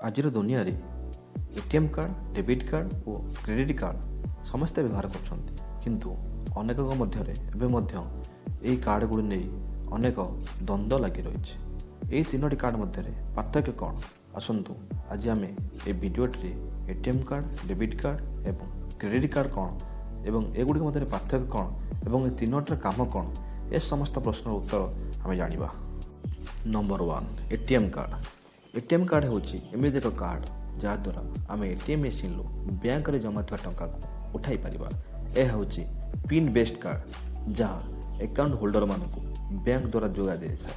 ଆଜିର ଦୁନିଆରେ ATM card, debit card ଓ credit card ସମସ୍ତେ ବ୍ୟବହାର କରୁଛନ୍ତି। କିନ୍ତୁ ଅନେକଙ୍କ ମଧ୍ୟରେ ଏବେ ମଧ୍ୟ ଏହି କାର୍ଡ଼ ଗୁଡ଼ିକୁ ନେଇ ଅନେକ ଦ୍ୱନ୍ଦ୍ୱ ଲାଗି ରହିଛି। ଏହି ତିନୋଟି କାର୍ଡ଼ ମଧ୍ୟରେ ପାର୍ଥକ୍ୟ କ'ଣ? ଆସନ୍ତୁ, ଆଜି ଆମେ ଏହି ଭିଡ଼ିଓଟିରେ ATM card, debit card ଏବଂ କ୍ରେଡ଼ିଟ୍ କାର୍ଡ଼ କ'ଣ ଏବଂ ଏଗୁଡ଼ିକ ମଧ୍ୟରେ ପାର୍ଥକ୍ୟ କ'ଣ ଏବଂ ଏ ତିନୋଟିର କାମ କ'ଣ, ଏ ସମସ୍ତ ପ୍ରଶ୍ନର ଉତ୍ତର ଆମେ ଜାଣିବା। Number 1, ATM card. ATM card ହେଉଛି ଏମିତି ଏକ କାର୍ଡ଼, ଯାହାଦ୍ୱାରା ଆମେ ଏଟିଏମ୍ ମେସିନ୍ରୁ ବ୍ୟାଙ୍କରେ ଜମା ଥିବା ଟଙ୍କାକୁ ଉଠାଇ ପାରିବା। ଏହା ହେଉଛି ପିନ୍ ବେସ୍ଡ କାର୍ଡ଼, ଯାହା ଆକାଉଣ୍ଟ ହୋଲ୍ଡରମାନଙ୍କୁ ବ୍ୟାଙ୍କ ଦ୍ୱାରା ଯୋଗାଇ ଦିଆଯାଇଥାଏ।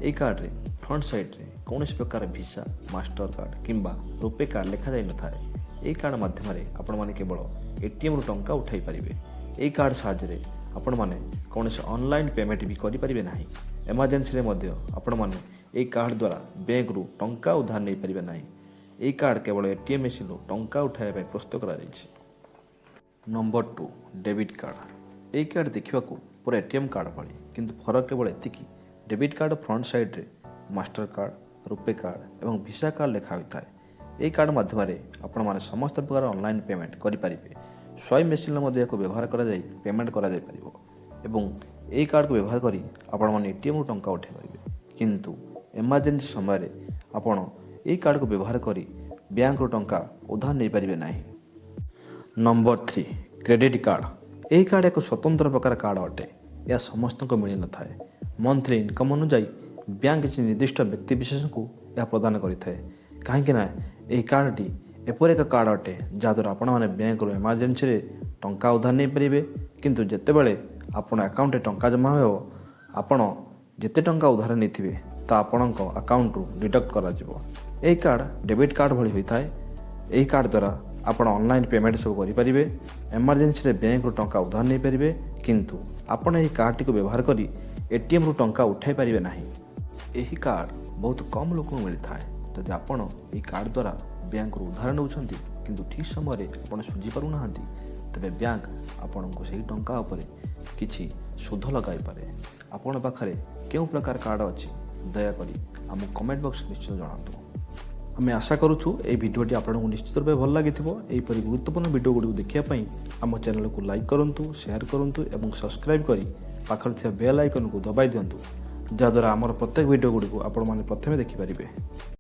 ଏହି କାର୍ଡ଼ରେ ଫ୍ରଣ୍ଟ ସାଇଡ଼୍ରେ କୌଣସି ପ୍ରକାର ଭିସା, ମାଷ୍ଟର କାର୍ଡ଼ କିମ୍ବା ରୁପେ କାର୍ଡ଼ ଲେଖାଯାଇନଥାଏ। ଏହି କାର୍ଡ଼ ମାଧ୍ୟମରେ ଆପଣମାନେ କେବଳ ଏଟିଏମ୍ରୁ ଟଙ୍କା ଉଠାଇ ପାରିବେ। ଏହି କାର୍ଡ଼ ସାହାଯ୍ୟରେ ଆପଣମାନେ କୌଣସି ଅନଲାଇନ୍ ପେମେଣ୍ଟ ବି କରିପାରିବେ ନାହିଁ। ଏମର୍ଜେନ୍ସିରେ ମଧ୍ୟ ଆପଣମାନେ ଏହି କାର୍ଡ଼ ଦ୍ୱାରା ବ୍ୟାଙ୍କରୁ ଟଙ୍କା ଉଧାର ନେଇପାରିବେ ନାହିଁ। ଏହି କାର୍ଡ଼ କେବଳ ଏଟିଏମ୍ ମେସିନ୍ରୁ ଟଙ୍କା ଉଠାଇବା ପାଇଁ ପ୍ରସ୍ତୁତ କରାଯାଇଛି। Number 2, debit card. ଏହି କାର୍ଡ଼ ଦେଖିବାକୁ ପୁରା ଏଟିଏମ୍ କାର୍ଡ଼ ଭଳି, କିନ୍ତୁ ଫରକ କେବଳ ଏତିକି, ଡେବିଟ୍ କାର୍ଡ଼ ଫ୍ରଣ୍ଟ ସାଇଡ଼୍ରେ ମାଷ୍ଟର କାର୍ଡ଼, ରୁପେ କାର୍ଡ଼ ଏବଂ ଭିସା କାର୍ଡ଼ ଲେଖା ହୋଇଥାଏ। ଏହି କାର୍ଡ଼ ମାଧ୍ୟମରେ ଆପଣମାନେ ସମସ୍ତ ପ୍ରକାର ଅନଲାଇନ୍ ପେମେଣ୍ଟ କରିପାରିବେ। ସ୍ୱାଇପ୍ ମେସିନ୍ରେ ମଧ୍ୟ ଏହାକୁ ବ୍ୟବହାର କରାଯାଇ ପେମେଣ୍ଟ କରାଯାଇପାରିବ ଏବଂ ଏହି କାର୍ଡ଼କୁ ବ୍ୟବହାର କରି ଆପଣମାନେ ଏଟିଏମ୍ରୁ ଟଙ୍କା ଉଠାଇ ପାରିବେ। କିନ୍ତୁ ଏମର୍ଜେନ୍ସି ସମୟରେ ଆପଣ ଏହି କାର୍ଡ଼କୁ ବ୍ୟବହାର କରି ବ୍ୟାଙ୍କରୁ ଟଙ୍କା ଉଧାର ନେଇପାରିବେ ନାହିଁ। Number 3, credit card. ଏହି କାର୍ଡ଼ ଏକ ସ୍ୱତନ୍ତ୍ର ପ୍ରକାର କାର୍ଡ଼ ଅଟେ। ଏହା ସମସ୍ତଙ୍କୁ ମିଳିନଥାଏ। ମନ୍ଥଲି ଇନକମ୍ ଅନୁଯାୟୀ ବ୍ୟାଙ୍କ କିଛି ନିର୍ଦ୍ଦିଷ୍ଟ ବ୍ୟକ୍ତିବିଶେଷଙ୍କୁ ଏହା ପ୍ରଦାନ କରିଥାଏ। କାହିଁକି ନା ଏହି କାର୍ଡ଼ଟି ଏପରି ଏକ କାର୍ଡ଼ ଅଟେ, ଯାହାଦ୍ୱାରା ଆପଣମାନେ ବ୍ୟାଙ୍କରୁ ଏମର୍ଜେନ୍ସିରେ ଟଙ୍କା ଉଧାର ନେଇପାରିବେ। କିନ୍ତୁ ଯେତେବେଳେ ଆପଣ ଆକାଉଣ୍ଟରେ ଟଙ୍କା ଜମା ହେବ, ଆପଣ ଯେତେ ଟଙ୍କା ଉଧାର ନେଇଥିବେ, ତା ଆପଣଙ୍କ ଆକାଉଣ୍ଟରୁ ଡିଡକ୍ଟ କରାଯିବ। ଏହି କାର୍ଡ଼ ଡେବିଟ୍ କାର୍ଡ଼ ଭଳି ହୋଇଥାଏ। ଏହି କାର୍ଡ଼ ଦ୍ୱାରା ଆପଣ ଅନଲାଇନ୍ ପେମେଣ୍ଟ ସବୁ କରିପାରିବେ, ଏମର୍ଜେନ୍ସିରେ ବ୍ୟାଙ୍କରୁ ଟଙ୍କା ଉଧାର ନେଇପାରିବେ, କିନ୍ତୁ ଆପଣ ଏହି କାର୍ଡ଼ଟିକୁ ବ୍ୟବହାର କରି ଏଟିଏମ୍ରୁ ଟଙ୍କା ଉଠାଇ ପାରିବେ ନାହିଁ। ଏହି କାର୍ଡ଼ ବହୁତ କମ୍ ଲୋକଙ୍କୁ ମିଳିଥାଏ। ଯଦି ଆପଣ ଏହି କାର୍ଡ଼ ଦ୍ୱାରା ବ୍ୟାଙ୍କରୁ ଉଧାର ନେଉଛନ୍ତି, କିନ୍ତୁ ଠିକ୍ ସମୟରେ ଆପଣ ଶୁଝି ପାରୁନାହାନ୍ତି, ତେବେ ବ୍ୟାଙ୍କ ଆପଣଙ୍କୁ ସେହି ଟଙ୍କା ଉପରେ କିଛି ସୁଧ ଲଗାଇପାରେ। ଆପଣଙ୍କ ପାଖରେ କେଉଁ ପ୍ରକାର କାର୍ଡ଼ ଅଛି, ଦୟାକରି ଆମକୁ କମେଣ୍ଟ ବକ୍ସ ନିଶ୍ଚିତ ଜଣାନ୍ତୁ। ଆମେ ଆଶା କରୁଛୁ, ଏହି ଭିଡ଼ିଓଟି ଆପଣଙ୍କୁ ନିଶ୍ଚିତ ରୂପେ ଭଲ ଲାଗିଥିବ। ଏହିପରି ଗୁରୁତ୍ୱପୂର୍ଣ୍ଣ ଭିଡ଼ିଓ ଗୁଡ଼ିକୁ ଦେଖିବା ପାଇଁ ଆମ ଚ୍ୟାନେଲକୁ ଲାଇକ୍ କରନ୍ତୁ, ସେୟାର କରନ୍ତୁ ଏବଂ ସବସ୍କ୍ରାଇବ୍ କରି ପାଖରେ ଥିବା ବେଲ୍ ଆଇକନ୍କୁ ଦବାଇ ଦିଅନ୍ତୁ, ଯାହାଦ୍ୱାରା ଆମର ପ୍ରତ୍ୟେକ ଭିଡ଼ିଓ ଗୁଡ଼ିକୁ ଆପଣମାନେ ପ୍ରଥମେ ଦେଖିପାରିବେ।